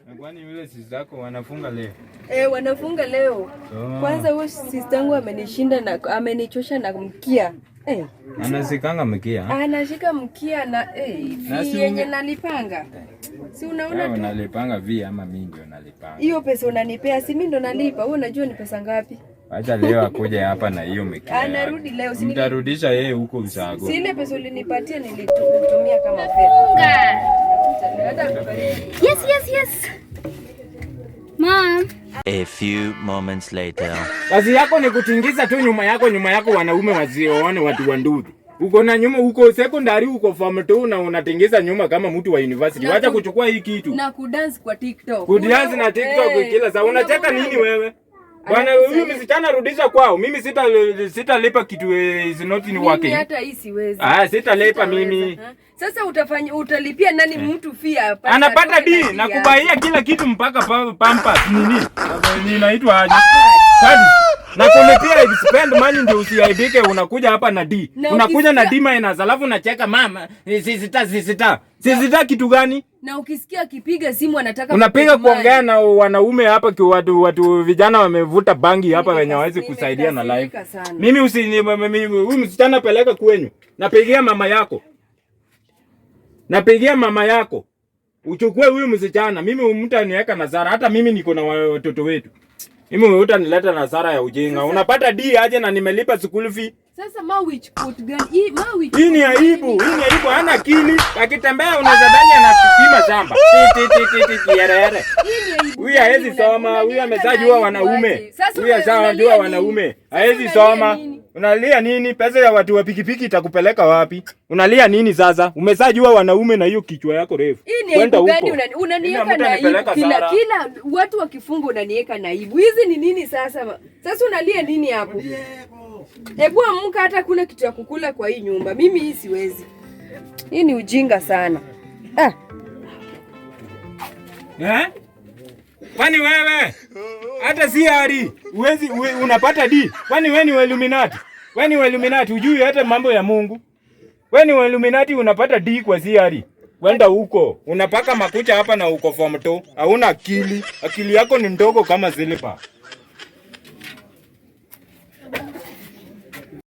Na kwani yule sister yako wanafunga leo? Eh, wanafunga leo. Oh. Kwanza huyo sister yangu amenishinda na amenichosha na mkia. Eh, Anashikanga mkia. Anashika mkia na Na fee si yenye nalipanga. Si unaona Wewe tu unalipanga vi ama mimi ndio nalipanga? Hiyo pesa unanipea, si mimi ndo nalipa. Wewe unajua ni pesa ngapi? Acha leo akuje hapa na hiyo mkia yake. Anarudi leo, si Mtarudisha yeye huko ushago. Si ile pesa ulinipatia nilitumia kama fare. Funga. Hata Yes. Mom. A few moments later. Kazi yako ni kutingiza tu nyuma yako wanaume wasioone watu wa nduthi. Uko na nyuma, uko secondary, uko form 2 na unatingiza nyuma kama mtu wa university. Na Wacha kuchukua hii kitu. Na kudance kwa TikTok. Kudance na TikTok kila saa. Unacheka nini wewe? Bwana, huyu msichana rudisha kwao. Mimi sitalipa kitu is not in Mimi working. hata hii siwezi. Ah, sitalipa Sitaweza, mimi. ha? Sasa utalipia nani mtu fee apate? Anapata Atoke D na na D kubaia kila kitu mpaka pampers nini? Ni inaitwa aje? Pad. Na kulipia spend money ndio usiaibike, unakuja hapa na D. Na Unakuja na ukisikia D minus alafu unacheka mama. Sisita sisita. Sisita kitu gani? Na ukisikia akipiga simu anataka Unapiga kukutumai. kuongea na wanaume hapa ki watu vijana wamevuta bangi hapa wenye hawezi kusaidia na life. Nimekasirika sana. Mimi usini mimi huyu msichana peleka kwenyu. Napigia mama yako. Napigia mama yako. Uchukue huyu msichana. Mimi mtaniweka nasara. Hata mimi niko na watoto wetu. Mimi utanileta nasara ya ujinga. Unapata D aje na nimelipa school fee? Sasa ma witch coat gani? Hii ma witch Hii ni coat gani? aibu, hii ni aibu, hana akili. Akitembea unaweza dhani anapima shamba. Ti ti ti ti ti kierere. Hii ni aibu Huyu gani hawezi soma, huyu unaniweka ameshajua na aibu wanaume. aje? Sasa Huyu ashajua unalia nini? wanaume. Sasa Hawezi unalia soma. nini? Unalia nini? Pesa ya watu wa pikipiki itakupeleka wapi? Unalia nini sasa? Umeshajua wanaume na hiyo kichwa yako refu. Hii ni Kwenda aibu gani huko. unaniweka Mimi na aibu hamtanipeleka kila Sara. kila watu wakifunga unaniweka na aibu. Hizi ni nini sasa? Sasa unalia nini hapo? Hebu amka, hata kuna kitu ya kukula kwa hii nyumba. Mimi hii siwezi. Hii ni ujinga sana. Ah. Eh? Kwani wewe hata CRE uwezi unapata D? Kwani wewe ni wa Illuminati? Wewe ni wa Illuminati, hujui hata mambo ya Mungu. Wewe ni wa Illuminati unapata D kwa CRE. Kwenda huko unapaka makucha hapa na uko form 2. Hauna akili. Akili yako ni ndogo kama silipa.